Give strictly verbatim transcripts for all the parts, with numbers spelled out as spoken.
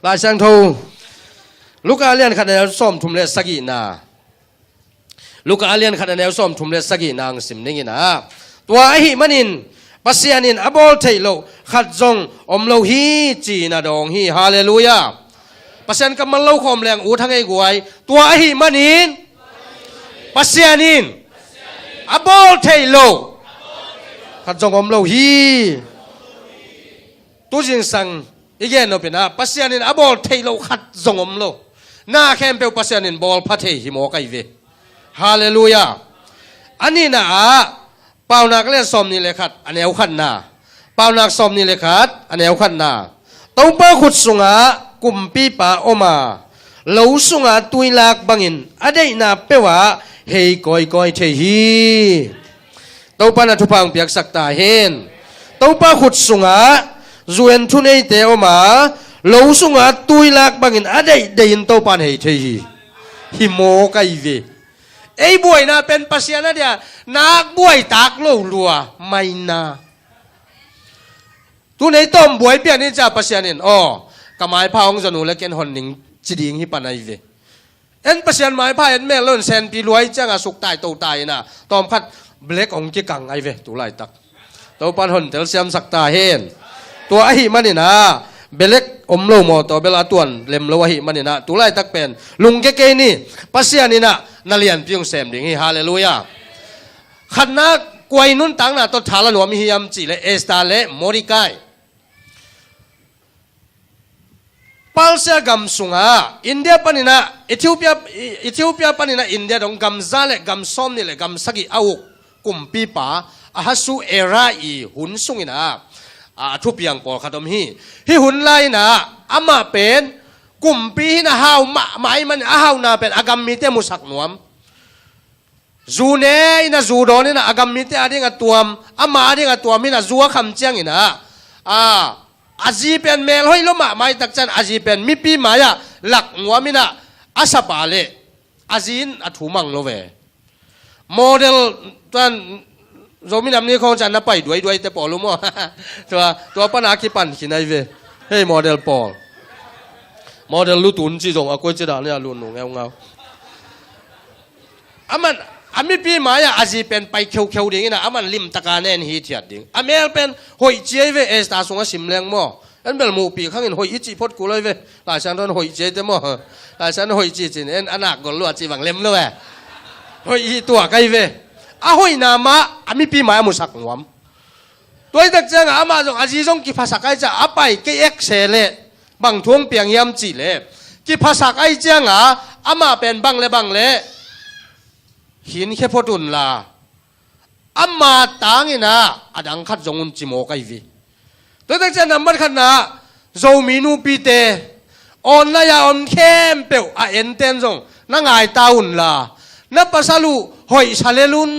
Lai Siangtho Luka a lian khat a neu sawmthum le sagihna. Luka a lian khat a neu sawmthum le sagihna ang sim ning in ah. Tua ahih manin Pasian in a bawl theih loh khat zong om lo hi ci-in a dawng hi. Halleluiah. Pasian kammal lo khawm leng ut hang ei guai. Tua ahih manin Pasian in a bawl theih loh khat zong om lo hi. Tu zingsang i gen nop in ah Pasian in a bawl theih loh khat zong om lo. Na khempeuh Pasian in bawl pha thei hi maw kai ve. Halleluiah. A nihna ah Paunak lian sawmnih le khat a neu khatna. Paunak sawmnih le khat a neu khatna. Topa khut sungah kumpipa om a, lo sungah tuilak bangin a deihna peuhah hei kawikawi thei hi. Topa na thupha ang piaksak ta hen. Topa khut sungah zu en thuneite om a, lo sungah tuilak bangin a deihdeih in Topa in hei thei hi. Hi maw kai ve. Ei buaina pen Pasian a dia nak buai tak lo lua maina. Tu nei tawm buai pian in ca Pasian in aw ka maipha hong zonu le ken hon ning ci ding hi panai ve. En Pasian maipha en mel lo in senpi luai cianga suk tai to tai ina tawm khat black hong kikang ai ve tu laitak. Topan hon telsiamsak ta hen. Tua ahih manin ah belek om lo maw tawh bel a tuan lem lo ahih manin ah tu laitak pen lungke kei ni. Pasian in ah na lianpi hong sem ding hi. Halleluiah. Khatna kuai nuntakna tawh thala nuam i hiam cih le Esther le Mordecai. Persia gam sungah India paninah Ethiopia, Ethiopia paninah India dong gam za le gam sawm nih le gam sagih a uk kumpipa Ahasuera i hun sunginah a thupiang pawlkhat om hi. Hih hun lai-inah amah pen kumpi hinah hau mahmah ahih manin a hauna pen a gam mite musak nuam. Zu ne inah zu dawn inah a gam mite a ding a tuam, ama a ding a tuam inah zu a kham cianginah a, a zi pen melhoih lo mahmah i takcian a zi pen mipi mai-ah lak nuam inah a sapa le a zi in a thu mang lo ve. Model tuan Zomi nam ni khong cian na pai duaiduai te pawl uh maw? Tua, tua pana a kipan khin ai ve. Hei model pawl. Model lutun ci zong a koi ci dan ni a lutnu ngeungau. Aman a mipi mai-ah a zi pen pai kheukheu ding inah aman limtaka nen hithiat ding. A mel pen hoih ciai ve Esther sungah sim leng maw? En bel muhpih khangin hoih i cih phot kul ai ve. Laisiangtho in hoih ciai te maw? Laisiangtho in hoih cih cin en a nak gol lua cih bang lem lo e. Hoih i tuak ai ve. A hoihna mah a mipi mai a musak nuam. Tuaitak ciangah amah zong a zi zong kiphasak ai ciah a pai kei ek se leh bang thu hong piang hiam cih leh kiphasak ai ciangah amah pen bang le bang le hinkhia phot unla ama tanginah a dang khat zong un ci mawk ai ve. Tuaitak ciah nambat khatna Zomi nupite online-a om khempeuh a enten zong na ngaita unla na pasal uh hoih sa lel un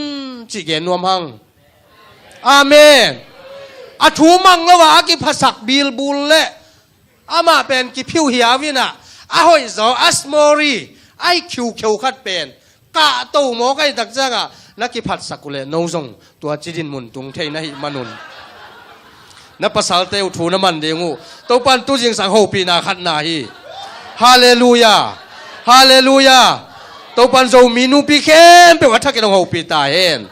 cih gen nuam hang. Amen. A thu mang lo a a kiphasak bilbul le amah pen kiphiuhiau inah a hoih zaw a smori a i khiukheu khat pen kahto mawk ai tak ciangah na kiphatsak uh leh no zong tua cidin mun tung thei na hih manun na pasalte uh thu na man ding uh. Topan tu zingsang hopihna khatna hi. Halleluiah. Halleluiah. Topan Zomi nupi khempeuh a thakin hong hopih ta hen.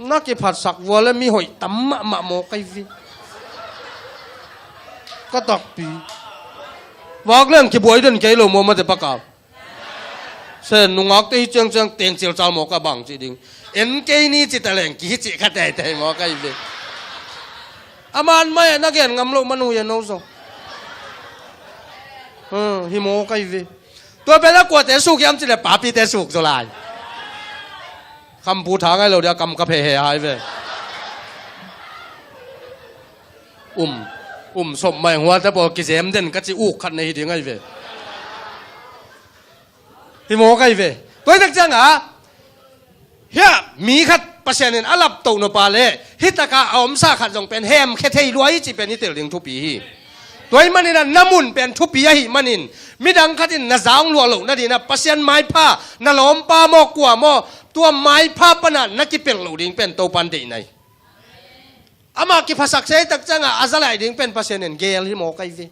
Na kiphatsak vua le mi hoih tam mahmah mawk ai ve. Ka takpi. Vak leng kibuai den kei lo maw mate pakau. Sen nungakte hi ciangciang teng cilcal mawk a bang cih ding. En kei ni cih taleng kihi cih kha teitei mawk ai ve. A man mai na gen ngam loh man uh hi a no zong. Hi mawk ai ve. Tua pen a kuate suk hiam cih le papite suk zaw lai. Khampu tha ngai lo dia kam ka phe he hai ve. Um, um sop mai huate pawl kizem den ka ci uk khat na hi ding ai ve. Hi mawk ai ve. Tuaitak ciangah hiah mi khat Pasian in a laptoh nop a le hih takah a omsa khat zong pen hemkhia thei lua hi cih pen i tel ding thupi hi. Tua ahih maninah na mun pen thupi ahih manin midang khat in na za hong luah loh nadinah Pasian maipha na lawmpa maw kua maw tua maipha panah na kipelh loh ding pen Topan deihna hi. Amah kiphasak se tak ciangah a za lai ding pen Pasian in gel hi mawk ai ve.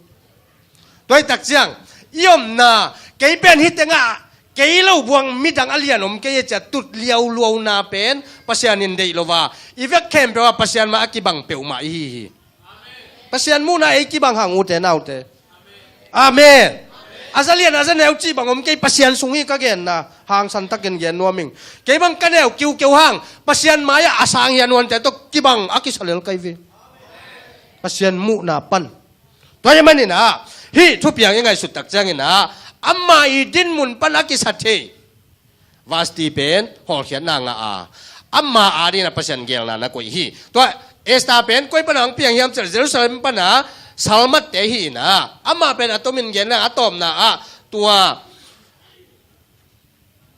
Tua hi tak ciang i omna, kei pen hi tengah kei lo buang midang a lian om kei e cia tut liauluauna pen Pasian in deih lo a, i vek khempeuh ah Pasian mah a kibang peuhmah i hi hi. Pasian muhna ei kibang hang, ute naute. Amen. A za lian a za neu cih bang om kei, Pasian sung hi ka genna. Hangsan takin gen nuam ing. Kei bang ka neu kiukeu hang, Pasian mai-ah a sang hi a nuante tawh kibang a kisa lel ka hi ve. Pasian muhna pan. Tua hi manin ah, hih thupiang i ngaihsut tak ciangin ah, ama i dinmun pan a kisa thei Vasti pen hawlkhiatna ngah a, ama adingin a Pasian geelna na koih hi. Tua Esther pen koi pana hong piang hiam cih leh Jerusalem pana salmatte hi in ah, ama pen a tomin genna a tawpna ah tua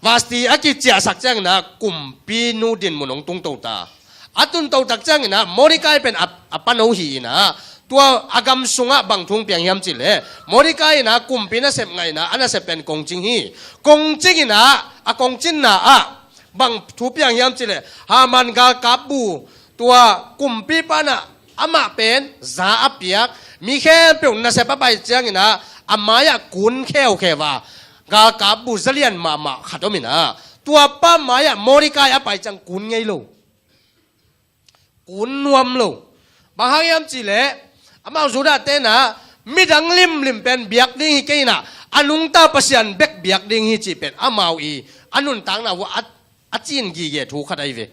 Vasti a kiciahsak ciangin ah kumpinu dinmun hong tungto ta. A tungto tak ciangin ah Mordecai pen a, a pano hi in ah, tua a gam sungah bang thu hong piang hiam cih leh, Mordecai in ah kumpi nasep ngah in ah, a nasep pen kongcing hi. Kongcing in ah, a kongcinna ah bang thu piang hiam cih leh, Haman galkapbu, tua kumpipa in ah amah pen za a piak, mi khempeuh nasep a pai ciangin ah a mai-ah kun kheukheu a, galkapbu zalian mahmah khat om in ah, tua pa mai-ah Mordecai a pai ciang kun ngei lo. Kun nuam lo. Bang hang hiam cih leh, amau Judah-te in ah midang limlim pen biak ding hi kei in ah, a nungta Pasian bek biak ding hi cih pen amau i a nuntakna uh ah a, a cin gige thu khat ahi ve.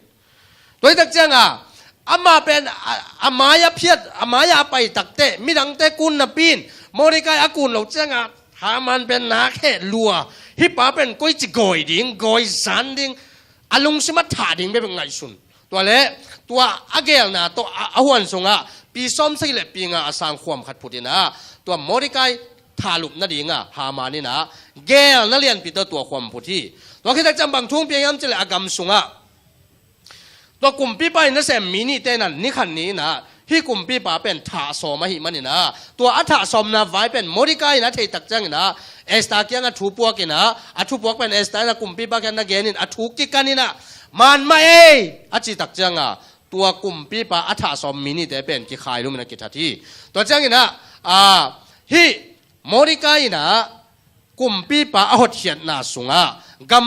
Tua hi tak ciang ah, ama pen a, a mai-ah phiat, a mai-ah a pai takteh midangte kun napi in, Mordecai a kun loh ciang ah, Haman pen nak heh lua. Hih pa pen koici gawi ding, gawi zan ding, a lungsim ah thah ding bek ngaihsun. Tua leh, tua a geelna tawh a, a huan sungah pi sawmsagih leh pi nga a sang khuam khat phut in ah, tua Mordecai thahlup nading ah Haman in ah geelna lianpi tawh tua khuam phut hi. Tua khit tak ciang bang thu hong piang hiam cih leh, a gam sungah tua kumpipa in nasem mi nihte in ah, ni khat ni in ah hih kumpipa pen thah sawm ahih manin ah, tua a thah sawmna vai pen Mordecai in a theih tak ciangin ah, Esther kiangah thu puak in ah, a thu puak pen Esther in ah kumpipa kiang na gen in, a thu kikan in ah, man mah ei a cih tak ciang ah, tua kumpipa a thah sawm mi nihte pen kikhai lum in ah kithat hi. Tua ciangin ah, a, hih Mordecai in ah kumpipa a hotkhiatna sungah gam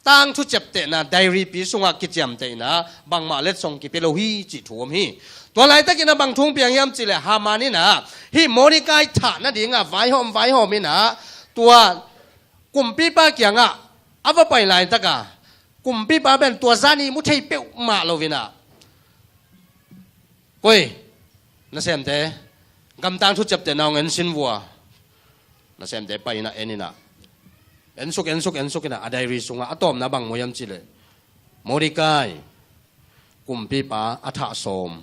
tangthu ciaptehna diary pi sungah kiciamteh in ah, bangmah letsong kipia lo hi cih thu om hi. Tua laitakin ah bang thu hong piang hiam cih leh, Haman in ah hih Mordecai thah nading ah vaihawm vaihawm in ah, tua kumpipa kiangah a va pai laitak ah, kumpipa pen tua zan ihmu thei peuhmah lo in ah, koi, nasemte, gam tangthu ciaptehna hong en sin vua. Nasemte pai in ah en in ah, en suk, en suk, en suk in ah, a diary sungah a tawpna bang mu hiam cih leh, Mordecai, kumpipa a thah sawm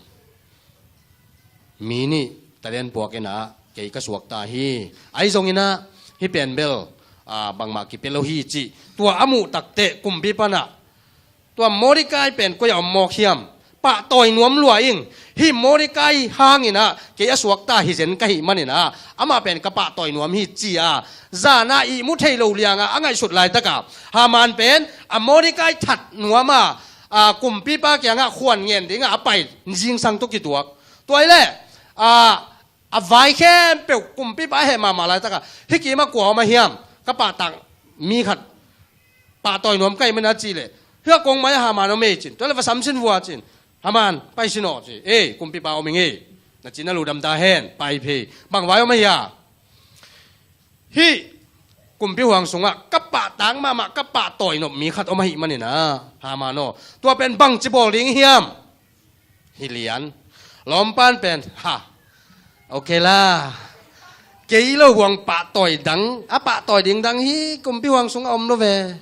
mi nih talent puak in ah kei ka suakta hi. Ahi zongin ah hih pen bel, a, bangmah kipia lo hi cih tua a muh takteh kumpipa in ah, tua Mordecai pen koi-ah om mawk hiam? Pahtawi nuam lua ing. Hih Mordecai hangin ah kei a suakta hi zen ka hih manin ah, amah pen ka pahtawi nuam hi ci-a, zan ah ihmu thei lo liang ah a ngaihsut laitak ah, Haman pen a Mordecai that nuam a, a, kumpipa kiangah khuan ngen ding ah a pai zingsang tawh kituak. Tua hi leh, a, a vai khempeuh kumpipa a heh mahmah laitak ah, hih kim ah kua om ahi hiam, ka pahtak mi khat pahtawi nuam ka hih manin ah cih leh, hih a kong mai-ah Haman om ei ci-in, tua leh va sam sin vua ci-in, Haman, pai sin aw ci, ei, kumpipa om ing ei, na cih na ludam ta hen, pai phei, bang vai om ahi a. Hih kumpi huang sungah ka pahtak mahmah, ka pahtawi nop mi khat om ahih manin ah, Haman aw, tua pen bangci bawl ding hiam? Hi lian. Lawmpan pen, ha, okay la, kei lo huang pahtawi dang, a pahtawi ding dang hih kumpi huang sungah om lo ve.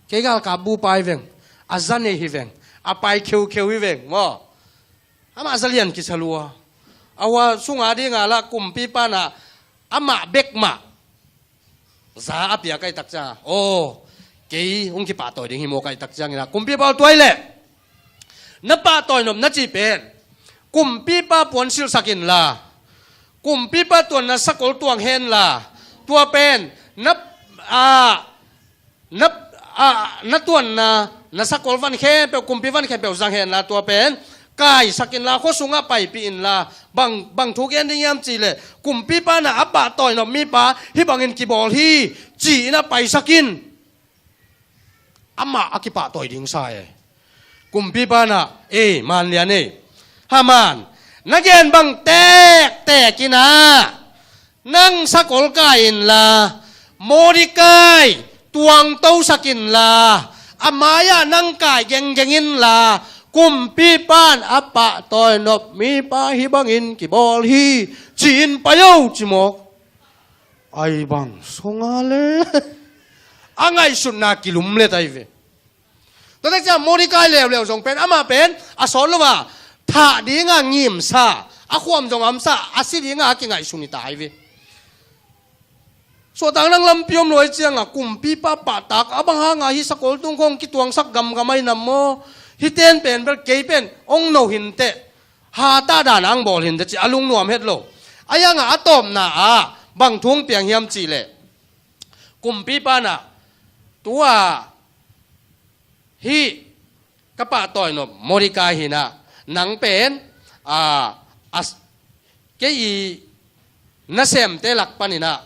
Kei galkapbu pa hi veng, a za nei hi veng, a pai kheukheu hi veng maw. Amah za lian kisa lua. A hua sungah ding a lah kumpipa in ah amah bek mah za a piak ahih tak ciang, aw, kei hong kipahtawi ding hi maw ka hih tak ciangin ah, kumpipa aw, tua hi leh, na pahtawi nop na cih pen kumpipa puan silhsak inla, kumpipa tuanna sakol tuang henla, tua pen na, a, na, a, na tuanna, na sakol van khempeuh, kumpi van khempeuh zang henla, tua pen kaisak inla, khua sungah paipih inla, bang, bang thu gen ding hiam cihleh, kumpipa in ah a pahtawi nop mipa hih bangin kibawl hi, ci-in ah paisak in. Amah a kipahtawi ding sa e. Kumpipa in ah, ei, Manlian ei, Haman, na gen bang tektek in ah nang sakol kai inla, Mordekai tuangtosak inla, a mai-ah nang kai genggeng inla, kumpipa in a pahtawi nop mipa hih bangin kibawl hi, ci-in pai o, ci mawk. Ai bang, song a le a ngaihsutna kilumlet ai ve. Tua tak ciang Mordekai leuleu zong pen, amah pen a sawt lo a, thah dinga ngimsa, a khuam zong a omsa, a si dinga a kingaihsun hi ta ai ve. Suahtakna lampi om lo ai cianga, kumpipa pahtak a bang hanga hih sakol tung khong kituangsak gamgam ai nam maw? Hih ten pen bel kei pen ong no hinteh, hatah dan ang bawl hinteh, ci a lungnuam het lo. A hianga a tawpna ah bang thu ong piang hiam cihleh, kumpipa in ah, tua hih ka pahtawi nop Mordekai hi in ah, nang pen, a, a, kei i nasemte lak panin ah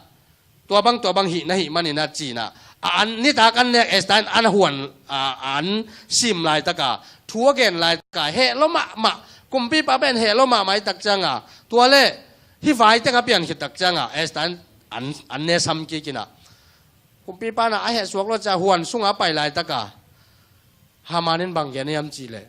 tua bang tua bang hih na hih manin ah, ci-in ah, a, an nitak an nek Esther in an huan, a, an sim laitaka, thu a gen laitaka, heh lo mahmah, kumpipa pen heh lo mahmah i tak cianga, tua le hih vai teng a pian khit tak cianga Esther in an, an ne sam kik in ah, kumpipa in ah a heh suak lo cia huan sunga pai laitaka, Haman in bang gen hiam cihleh,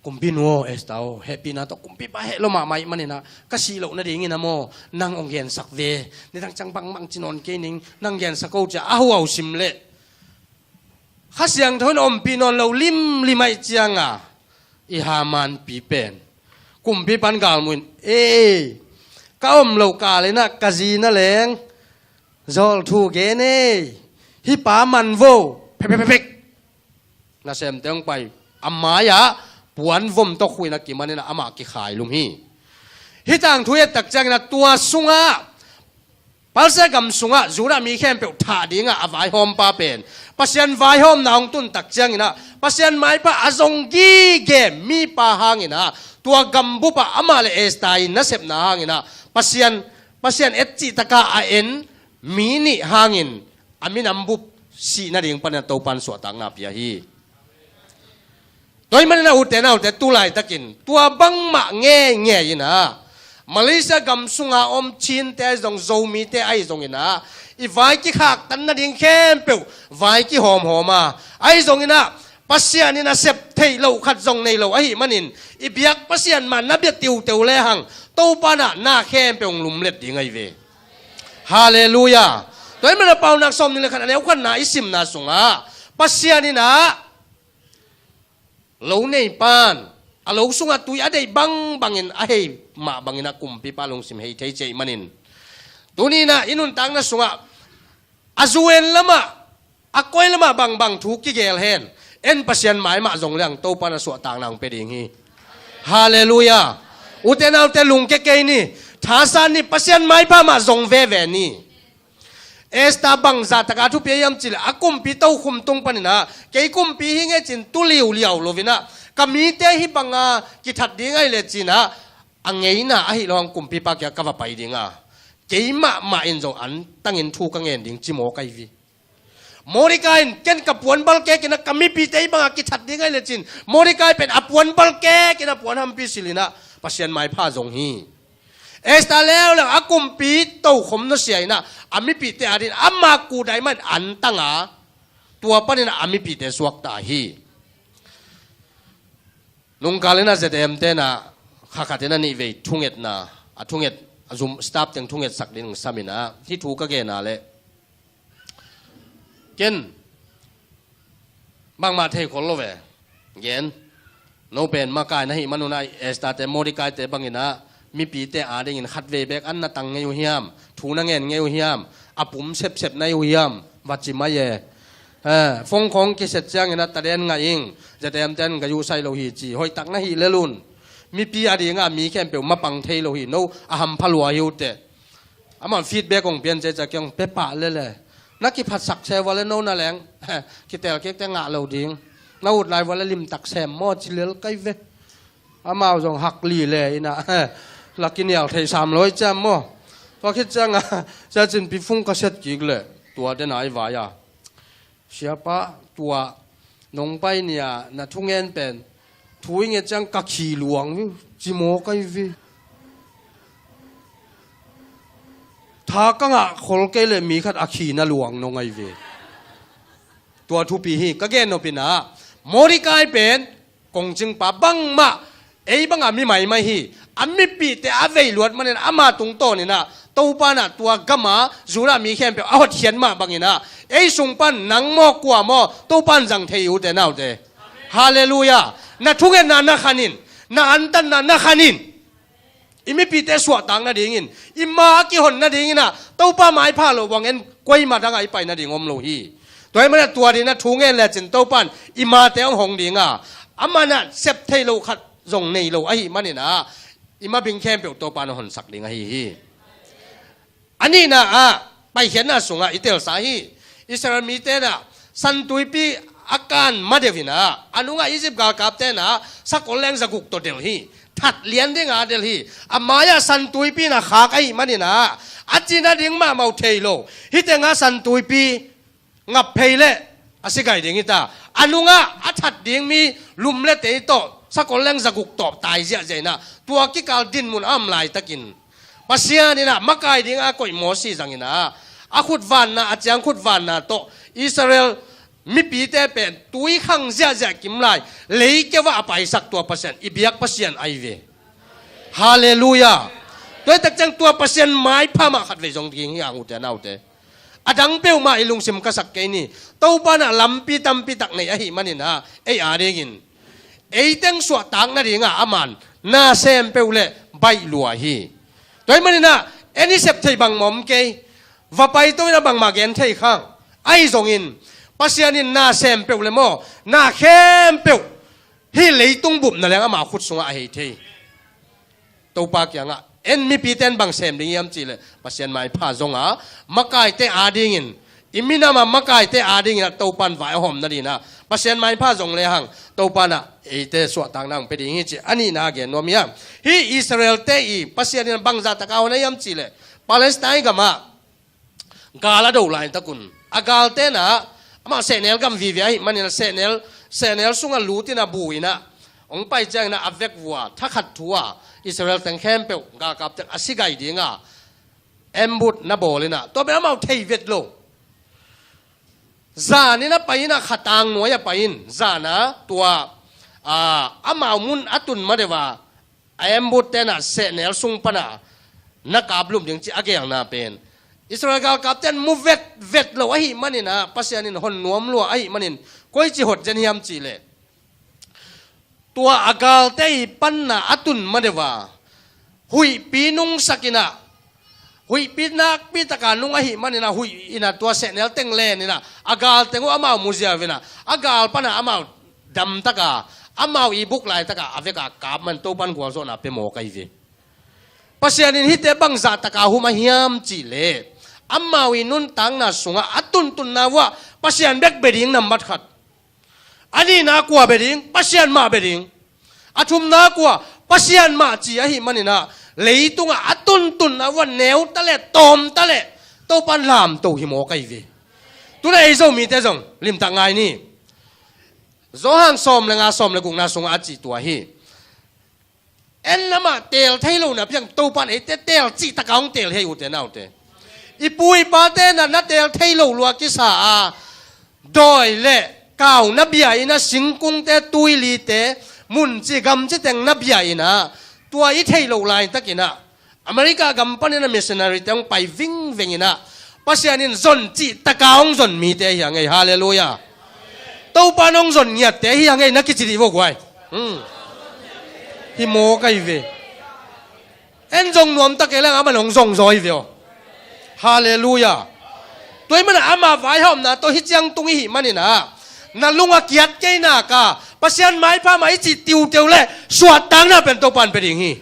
kumpinu aw, Esther aw, hehpihna tawh kumpipa heh lo mahmah i hih manin ah ka sih loh nadingin ah maw, nang ong gensak ve. Nidang ciang bangbang ci nawn kei ning, nang gensak o, cia a huau sim leh, Kha Siangtho in ompih nawn lo limlim ai cianga, i Haman pi pen kumpipa in galmuh in, ei, ka om lo kal in ah ka zi na leng zawl thu gen ei, hih pa man vo, pek, pek, pek, pek. Nasemte ong pai, a mai-ah puan vom tawh khuh in ah kiman in ah amah kikhailum hi. Hih tangthu i et tak ciangin ah tua sungah, Persia gam sungah Judah mi khempeuh thah dingah a vaihawmpa pen Pasian vaihawmna hong tun tak ciangin ah, Pasian maipha a zong gige mipa hangin ah, tua gambup ah amah le Esther i nasepna hangin ah, Pasian, Pasian et cihtaka a en mi nih hangin a minam bup sih nading panin ah Topa in suahtakna pia hi. Tua ahih manin ah, ute naute, tu laitakin tua bangmah ngeingei in ah, Malaysia gam sunga om Chinte ahi zong, Zomite ahi zongin ah, i vai kikhaktan nading khempeuh vai kihawmhawm a, ahi zongin ah, Pasian in a sep theih loh khat zong nei lo ahih manin, i biak Pasian mah na bia tiuteu lehang, Topa in ah na khempeuh hong lumlet ding ahi ve. Halleluiah. Tua ahih manin ah Paunak sawmnih le khat, a neu khatna i simna sungah, Pasian in ah lo neipa in a lo sungah tui a deih bangbangin a hei mah bangin ah kumpipa lungsim hei thei ci ahih manin, tuni in ah i nuntakna sungah a zu en lamah, a koi lamah bangbang thu kigel hen, en Pasian mai mah zong leng Topa in ah suahtakna hong pia ding hi. Halleluiah. Ute naute, lungkia kei ni. Thasan ni, Pasian maipha mah zong veve ni. Esther bangzahtak a thupi hiam cihleh, a kumpi tokhom tung panin ah, kei kumpi hi ing e ci-in tu liuliau loin ah, ka mite hih banga kithat ding ahih leh ci-in ah, a ngeina ahih loh hang kumpipa kiangah ka va pai ding a, keimah mah in zong antangin thu ka ngen ding, ci mawk ahi ve. Mordekai in, ken ka puanbal kek in ah ka mipite hih banga kithat ding ahih leh ci-in, Mordekai pen a puanbal kek in ah puan hampi silh in ah Pasian maipha zong hi. Esther leuleu a kumpi tokhom nusia in ah, a mipite adingin ama kudai mah in antang a, tua panin ah a mipite suakta hi. Nungkal in ah Z M te in ah kha khat in ah nih vei thungetna, a thunget, a zum staff teng thungetsak ding sam in ah, hih thu ka gen a leh, ken bangmah thei khol lo ve. Gen, no pen makai na hih manun ah, Esther te, Mordekai te bangin ah mipite adingin khatvei beek an na tang ngei uh hiam? Thu na ngen ngei uh hiam? A pum sepsep na hi uh hiam? Va ci mai e. Eh, phone khawng kiset ciangin ah, taden ngah ing, Z M ten ka yuhsai lo hi ci, hoihtak na hih lel un. Mipi adingah mi khempeuh mapang thei lo hi, no a hampha lua hi uh teh. Amah feedback hong pian ciacia kiang pe pah lel e. Na kiphatsak se vua leh no na leng kitel kik teh ngah lo ding. na ut lai vua le limtak sem maw ci lel kai ve. Amau zong hak li le ina la kinial theih sam lawi ciam maw. Tua khit cianga Sia Cin Pi Fung ka set kik le tua dena i vai a, Siapa, tua nong pai nia na thungen pen thu i nget ciang ka khi luang viu ci maw kai ve. Tha ka ngah khol kei le mi khat a khi na luang nong ai ve. Tua thupi hi ka gen nopina Mordecai pen kongcingpa bangmah ei banga mi maimai hi. A mipihte a vei luat manin ama tungtawninah Topa inah tua gama Judah mi khempeuh a hotkhiat mah banginah ei sung pan nang maw kua maw Topa in zang thei ute naute. Halleluiah. Na thungetna na khanin, na antanna na khanin. I mipite suahtak nadingin, i ma a kihon nadinginah Topa maipha lo bangin koima dangah i pai nading om lo hi. Tua hi manah tua dinah thu ngen lecin Topa in i mate hong hong dinga, amanah sep thei lo khat zong nei lo ahi maninah i mabing khempeuh Topa in a honsak ding ahi hi. A nihna ah paikhiatna sungah i telsa hi. Israel mite nah San Tuipi a kan ma deuh inah a nungah Egypt galkap tenah sakol leng zaguk tawh delh hi. That lian dinga delh hi. A mai-ah San Tuipi na khak ahi maninah a cina ding mahmah uh thei lo. Hih tengah San Tuipi ngap phei leh a si gai ding hita. A nungah a that ding mi lum le tei tawh sakol leng zaguk tawh tai ziahziah inah tua kikal dinmun a om laitakin Pasian inah makai dinga koih Mosi zanginah a khutvanna, a ciang khutvanna tawh Israel mipite pen tui khang ziahziah kimlai leikeuh ah a paisak tua Pasian, i biak Pasian ahi ve. Halleluiah. Tua hi tak ciang tua Pasian maipha mah khatvei zong ding hi hang ute naute. A dang peuhmah i lungsim ka sak kei ni. Topa inah lampi tampi tak nei ahi maninah ei adingin eiteng suahtak nadinga aman na sem peuh le baih lua hi. Tua hi maninah en i sep thei bang mawm kei. Va paito inah bangmah gen thei khang. Ahi zongin Pasian in na sem peuh le maw na khempeuh hih leitung bupna leng ama khut sungah a hei thei. Topa kiangah en mipite in bang sem ding hiam cihleh Pasian maipha zonga makaite adingin, i minama makaite adingin a Topa in vai a hawm nadinah Pasian maipha zong lehang Topa inah eite suahtakna hong pia ding hi ci a nihna gen nuam hiam. Hih Israel-te i Pasian in bangzah taka hon a hiam cihleh Palestine gamah gal a doh laitakun a gal tenah amah sehnel gam vive ahi manin a sehnel, sehnel sungah lutinah buinah hong pai cianginah a vek vua thakhat thu a Israel teng khempeuh galkap teng a si gai dinga ambut na bawlinah tua pen amau thei vet lo. Zanin a pai inah khatang nuai a pai in zana tua amau mun a tun ma deuh a a ambut tenah sehnel sung pana na kaplum ding ci a gelna pen Israel galkap ten mu vetvet lo ahi maninah Pasian in hon nuam lua ahi manin koici hot zen hiam cihleh tua a galte i panna a tun ma deuh a huihpi nungsakinah huihpi nakpi taka nung ahi maninah huih inah tua sehnel teng leninah a gal teng uh amau mu ziau inah a gal pana amau damtaka amau i buk laitaka a veka kap man Topa in gualzawhna pia mawk ahi ve. Pasian in hihte bangzah taka hum a hiam cihleh amau i nuntakna sungah a tuntunna uah Pasian bek bia ding nambat khat. A nihna kua bia ding, Pasian mah bia ding. A thumna kua, Pasian mah ci ahi maninah leitungah a tuntunna uah neuta le tawmta le Topa in lamto hi mawk ahi ve. Tuna ei Zomite zong limtak ngai ni. Johan sawm le nga sawm le gukna sungah a cih tua hi. En amah teel thei lo na piang Topa in eite teel cih taka hong teel hi ute naute. I pu i pate na na teel thei lo lua kisa a dawi le kau na bia inah singkungte tuilite munci gamci teng na bia inah tua i theih loh laitakinah America gam panin a missionary te hong pai vingveng inah Pasian in zon cih taka hong zon mite hi a ngei. Halleluiah. Topa in hong zon ngiatte hi a ngei na kici dih vo guai. Hmm. Hi mawk ahi ve. En zong nuamtak ei leng aman hong zong zaw hi ve aw. Halleluiah. Tua hi manah ama vaihawmna tawh hi ciang tung i hih maninah na lung a kiat kei naka Pasian maipha mah i cih tiuteu le suahtakna pen Topa in pia ding hi.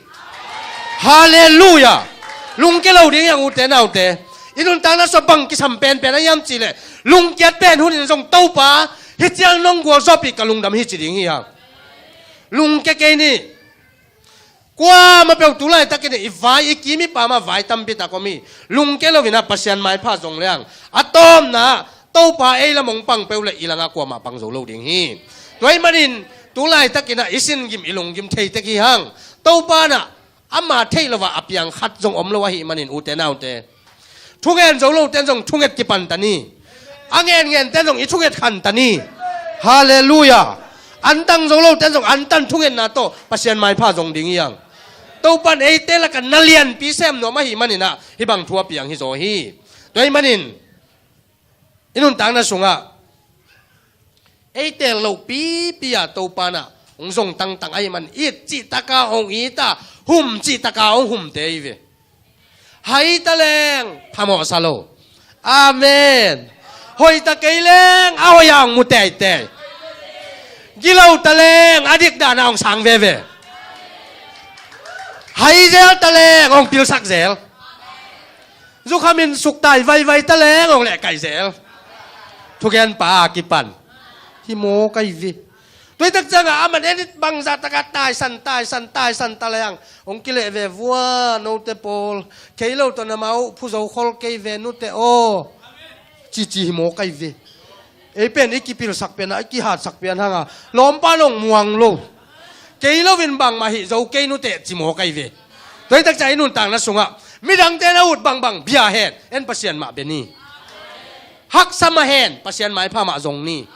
Halleluiah. Lungkia lo ding hi ang ute naute. I nuntakna sua bang kisam penpen a hiam cihleh lungkiat pen hunin zong Topa Hih ciang nong gualzawhpih ka lungdam hi ci ding hi hang. Lungke kei ni. Kuamah peuh tu laitakin i vai, i kim i pam ah vai tampi tak om hi. Lungke loin ah Pasian maipha zong leng a tawpna Topa ei lam hong pang peuh leh i langah kuamah pang zo lo ding hi. Tua ahih manin tu laitakin ah i sin gim i lunggim thei tek hi hang. Topa in ah ama theih lo a a piang khat zong om lo ahih manin, ute naute, thungen zo lote in zong thunget kipan ta ni. A ngen ngente in zong i thunget khan ta ni. Halleluiah. Antang zo lote in zong antan thungetna tawh Pasian maipha zong ding hi hang. Topa in eite lakah na lianpi sem nuam ahih manin ah hih bang thu a piang hi zaw hi. Tua ahih manin i nuntakna sungah ei teel loh pipi a Topa in ah hong zong tangtang ahih man, it cihtak a hong it a, hum cihtak a hong humte hi ve. Hai ta leng phamawh sa lo. Amen. Hoih ta kei leng a hoih a hong mu teitei. Gilo ta leng a dik dan a hong sang veve. Hai zel ta leng hong pilsak zel. Zukhamin suktai vaivai ta leng hong lehkai zel. Thugenpa a kipan hi mawk ahi ve. Tuaitak ciangah aman en it bangzah takah taisan, taisan, taisan ta leng hong kileh ve vua, note pawl. Kei lo tawh na mau phuzo khol kei ve, nute aw. Cici hi mawk ahi ve. Ei pen i kipilsak pen a, i kihatsak pen hanga lawmpa nong muang lo. Kei loin bangmah hih zo kei, nute, ci mawk ahi ve. Tuaitak ciang i nuntakna sungah midangte na ut bangbang bia hen, en Pasian mah bia ni. Haksa mah hen, Pasian maipha mah zong ni.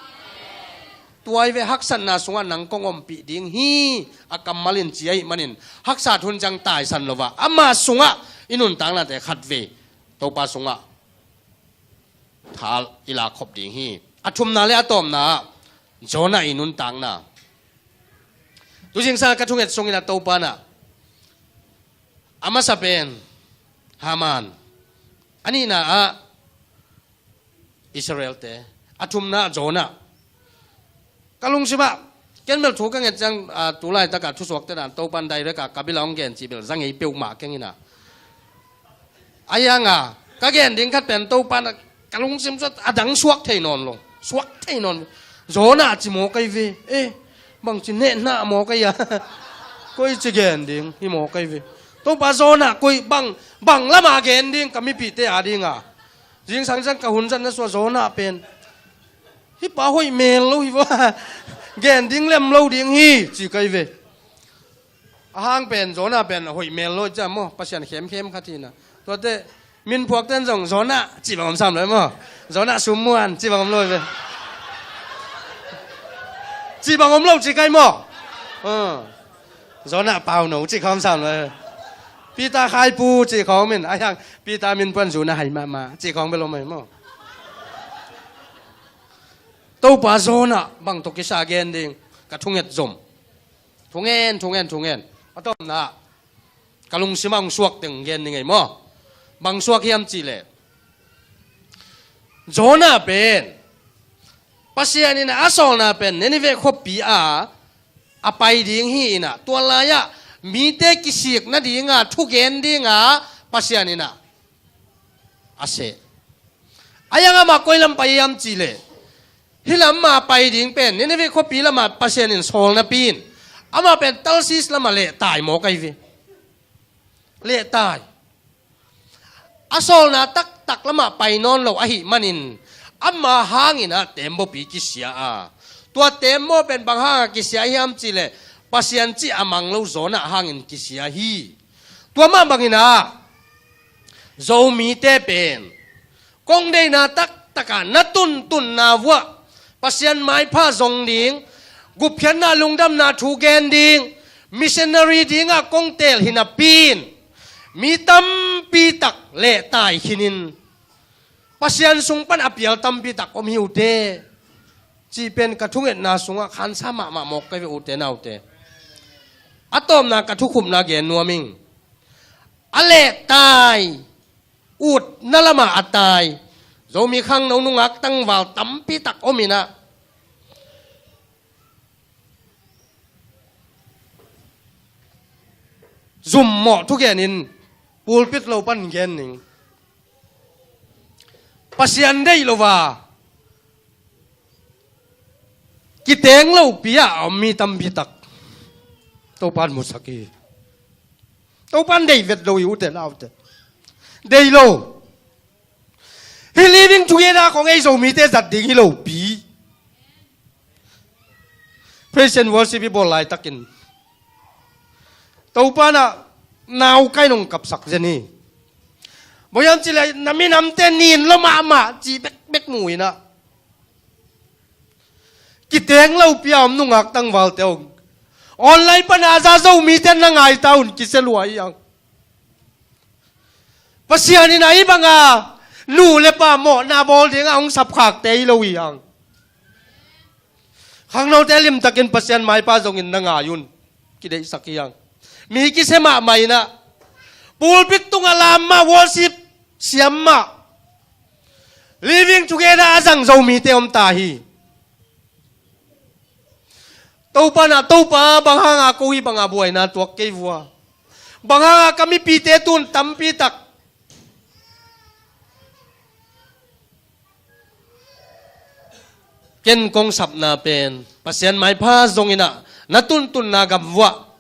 Tua hi ve, haksatna sungah nang kong ompih ding hi, a kammal in ci ahih manin, haksat hun ciang taisan lo a, ama sungah i nuntaknate khatvei Topa sungah tha i lak khop ding hi. A thumna le a tawpna ah Jonah i nuntakna. Tuzingsang ka thunget sungin a Topa in ah a masa pen Haman, a nihna ah Israel-te, a thumna ah Jonah. Ka lungsimah ken bel thu ka nget ciang, a, tu laitakah thusuakte dan Topa in direct a ka bil ah hong gen cih bel za ngei peuhmah keng in ah. Ahi hanga ka gen ding khat pen Topa in ah ka lungsim sungah a dang suak thei nawn lo. Suak thei nawn lo. Jonah ci mawk ahi ve. Eh, bangci nehna mawk ahi a. Koi ci gen ding hi mawk ahi ve. Topa, Jonah koi bang, bang lamah gen ding ka mipihte a dinga. Zingsang ciang ka hun zatna sungah Jonah pen hih pa hoih mel lo hi vua. Gen ding lem lo ding hi ci ka hi ve. A hang pen Jonah pen hoih mel lo ciang maw, Pasian khemkhem khat hi na. Tuate min phuakte in zong Jonah cih bang om sam lo maw. Jonah sum muan cih bang om lo ve. Cih bang om lo ci ka hi maw. Jonah pauno cih khawng sam lo. Peter khaipu cih khawng om in, a hiang Peter min puan Jonah hai mahmah cih khawng bel om ahi maw. Topa, Jonah bang tawh kisa gen ding ka thunget zom. Thungen, thungen, thungen. A tawpna ka lungsim ah hong suak teng gen ding ahi maw. Bang suak hiam cihleh, Jonah pen Pasian in ah a sawlna pen Nineveh khuapi ah a pai ding hi in ah, tua lai-ah mite kisik nadinga thugen dinga Pasian in ah a seh. A hiang amah koi lam pai hiam cihleh, hih lamah pai ding pen Nineveh khuapi lamah Pasian in sawl napi in amah pen Tarsis lamah lehtai mawk ahi ve. Lehtai. A sawlna taktak lamah pai nawn lo ahih manin ama hangin ah teembaw pi kisia a, tua teembaw pen bang hanga kisia hiam cihleh, Pasian cih a mang lo Jonah hangin kisia hi. Tua mah bangin ah Zomite pen kong deihna taktakah na tuntunna vuah Pasian maipha zong ding, gupkhiatna lungdamna thu gen ding, missionary dingah kong teel hi napi in mi tampi tak lehtai khinin Pasian sung pan a pial tampi tak om hi ute. Cih pen ka thungetna sungah khansa mahmah mawk ka hi ve, ute naute. A tawpna ka thukhupna gen nuam ing. A lehtai, utna lamah a tai Zomi khangno nungak tangval tampi tak om in ah, zummawh thugenin pulpit lo pan gen ning. Pasian deih lo a, Kiteng lopi-ah a om mi tampi tak Topa'n musak hi. Topa'n deih vet lo hi, ute naute. Deih lo. Hih Living Together khawng ei Zomite zat ding hi lopi. Praise and worship i bawl laitakin Topa'n ah nau kai nong kapsak zen hi. Bang hiam cih leh na minamte nin lo mahmah cih bekbek mu in ah, kiteng lopi-a om nungak tangvalte hong online pan a za Zomite na ngai ta un, kisia lua hi hang. Pasian in a hih banga nu le pa mawhna bawl dingah hong sapkhakte hi lo hi hang. Khangnote limtakin Pasian maipha zongin na ngai un, kideihsak hi hang. Mi kisia mahmah in ah, pulpit tungah lam mah, worship siam mah, Living Together a zang Zomite om ta hi. Topa'n ah, Topa, bang hanga ko hih banga buaina tuak kei vua? Bang hanga ka mipite tun tampi tak ken kong sapna pen Pasian maipha zongin ah na tuntunna gam vuah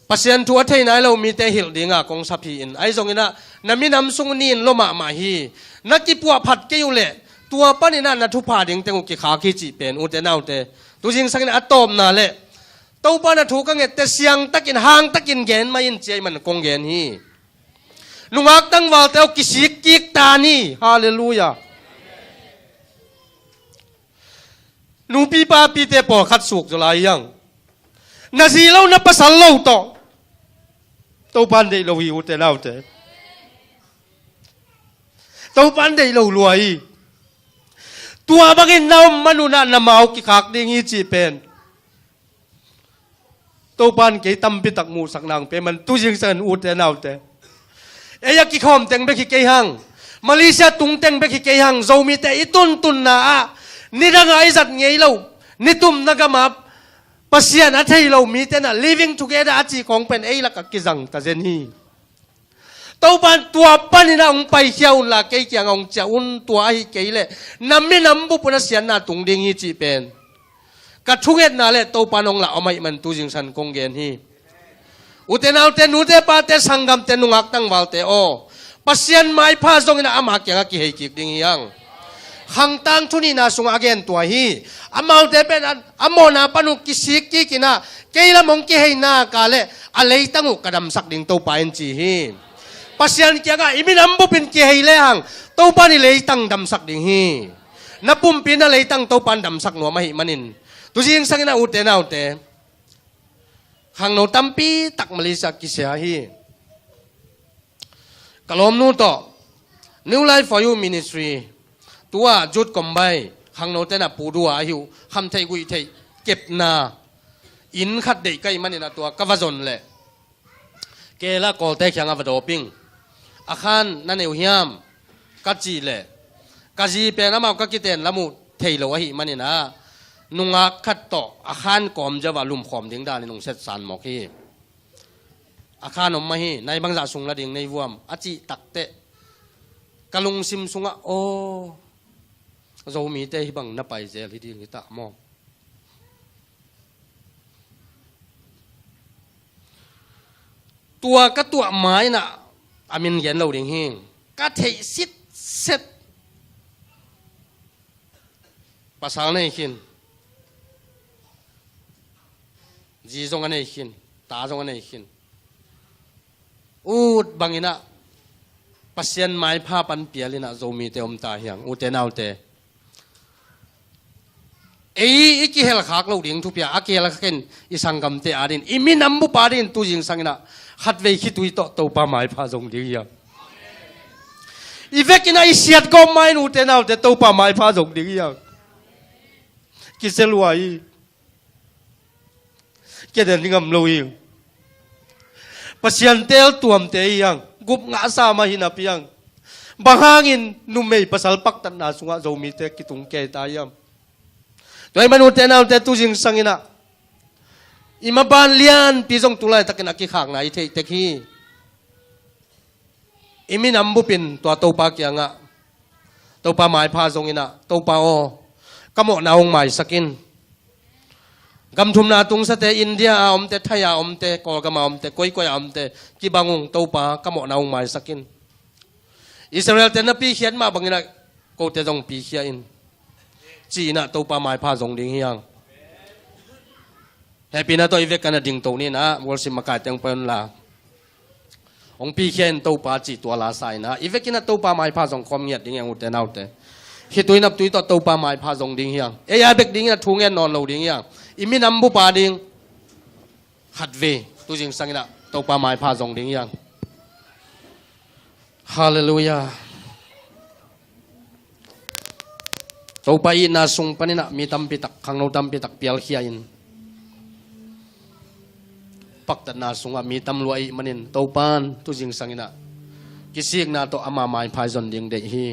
Pasian thu a thei nai lo mite hilh dinga kong sap hi in, ahi zongin ah na minam sung nin lo mahmah hi. Na kipuahphat kei uh leh tua panin ah na thupha ding teng uh kikhak hi cih pen, ute naute, tu zingsangin a tawpna leh Topa'n a thu ka ngette siangtakin, hangtakin gen mah in, ci ahih man kong gen hi. Nungak tangvalte uh kisik kik ta ni. Halleluiah. Nupi papite pawlkhat suk zaw lai hi hang. Na zi lo, na pasal lo tawh Topa'n deih lo hi, ute naute. Topa'n deih lo lua hi. Tua bangin na om man un ah na mau kikhak ding hi cih pen Topa'n kei tampi tak muhsak nang pia man, tu zingsangin, ute naute, ei a kikhawm teng bek hi kei hang, Malaysia tung teng bek hi kei hang, Zomite i tuntunna ah nidanga i zat ngei lo, nitumna gama Pasian a thei lo mite'n ah Living Together a cih khawng pen ei lakah kizang ta zen hi. Topa'n tua panin ah hong paikhia unla kei kiangah hong ciah un, tua ahi kei leh na minam bup un ah siatna tung ding hi cih pen ka thungetna leh Topa'n hong lah om ahih man tu zingsangin kong gen hi. Ute naute, nute pate, sanggamte, nungak tangvalte aw, Pasian maipha zongin ah ama kiangah kihei kik ding hi hang. Khang tangthu nihna sungah a gen tua hi. Amaute pen a, a mawhna pan uh kisik kik in ah, kei lam hong kihei nak leh a leitang uh ka damsak ding, Topa in ci hi. Pasian kiangah i minam bupin kihei lehang Topa'n i leitang damsak ding hi. Na pumpi, na leitang Topa'n damsak nuam ahih manin, tu zingsangin ah, ute naute, khangno tampi tak Malaysia kisia hi. Ka lawmnu tawh New Life for You Ministry, tua Youth Combine, khangnote'n ah pudu a ahi uh, khamtheih guihtheih kepna inn khat deih ka hih manin ah tua ka va zon leh kei lah Kawlte kiangah va dawp ing. A khan na nei uh hiam, ka cih leh ka zi pen amau ka kiten lam uh thei lo ahih manin ah nungak khat tawh a khan kawm ziau ah lumkhawm ding danin hong setsan mawk hi. A khan om mah hi, nai bangzah sung la ding nei vuam, a cih takteh ka lungsim sungah, aw, Zomite hih bang na pai zel hi ding hi ta maw? Tua ka tuah ma-in ah a min gen lo ding hi. Ka theih sitset. Pasal nei khin. Zi zong a nei khin. Ta zong a nei khin. Ut bangin ah Pasian maipha pan pialin ah Zomite om ta hi hang, ute naute. Ei i kihelkhak loh ding thupi a, a kihelkhak in i sanggamte adingin, i minam bup adingin tu zingsangin ah khatvei khitui tawh Topa maipha zong ding hi hang. I vekin ah i siat gawp ma-in, ute naute, Topa maipha zong ding hi hang. Kisia lua hi. Kia den ngam lo hi. Pasian teel tuamte hi hang. Gup ngahsa mah hi napi hang. Bang hangin numei pasal paktatna sungah Zomite kitung kei ta hiam? Tua ahih man, ute naute, tu zingsangin ah i maban lianpi zong tu laitakin a kikhakna i theih tek hi. I minam bupin tua Topa kiangah, Topa maipha zongin ah, Topa aw, ka mawhna hong maisak in. Gam thumna tungsate, India a omte, Thai a omte, Kawlgam a omte, koikoi a omte, kibang ung, Topa ka mawhna ung maisak in. Israel-te na pikhia mah bangin ah kote zong pikhia in, ci-in ah Topa maipha zong ding hi hang. Hehpihna tawh i vekin ah dingto ni in ah, worship makaite hong pai unla. Hong pikhia in Topa cih tua la sa in ah, i vekin ah Topa maipha zong khawm ngiat ding hi hang, ute naute. Khitui naptui tawh Topa maipha zong ding hi hang. Ei a bek dingin ah thu ngen nawn lo ding hi hang. I minam bup a ding khatvei tu zingsangin ah Topa maipha zong ding hi hang. Halleluiah. Topa itna sung panin ah mi tampi tak, khangno tampi tak pialkhia in, paktatna sungah mi tam lua ahih manin Topan tu zingsangin ah kisikna tawh ama maipha zong ding deih hi.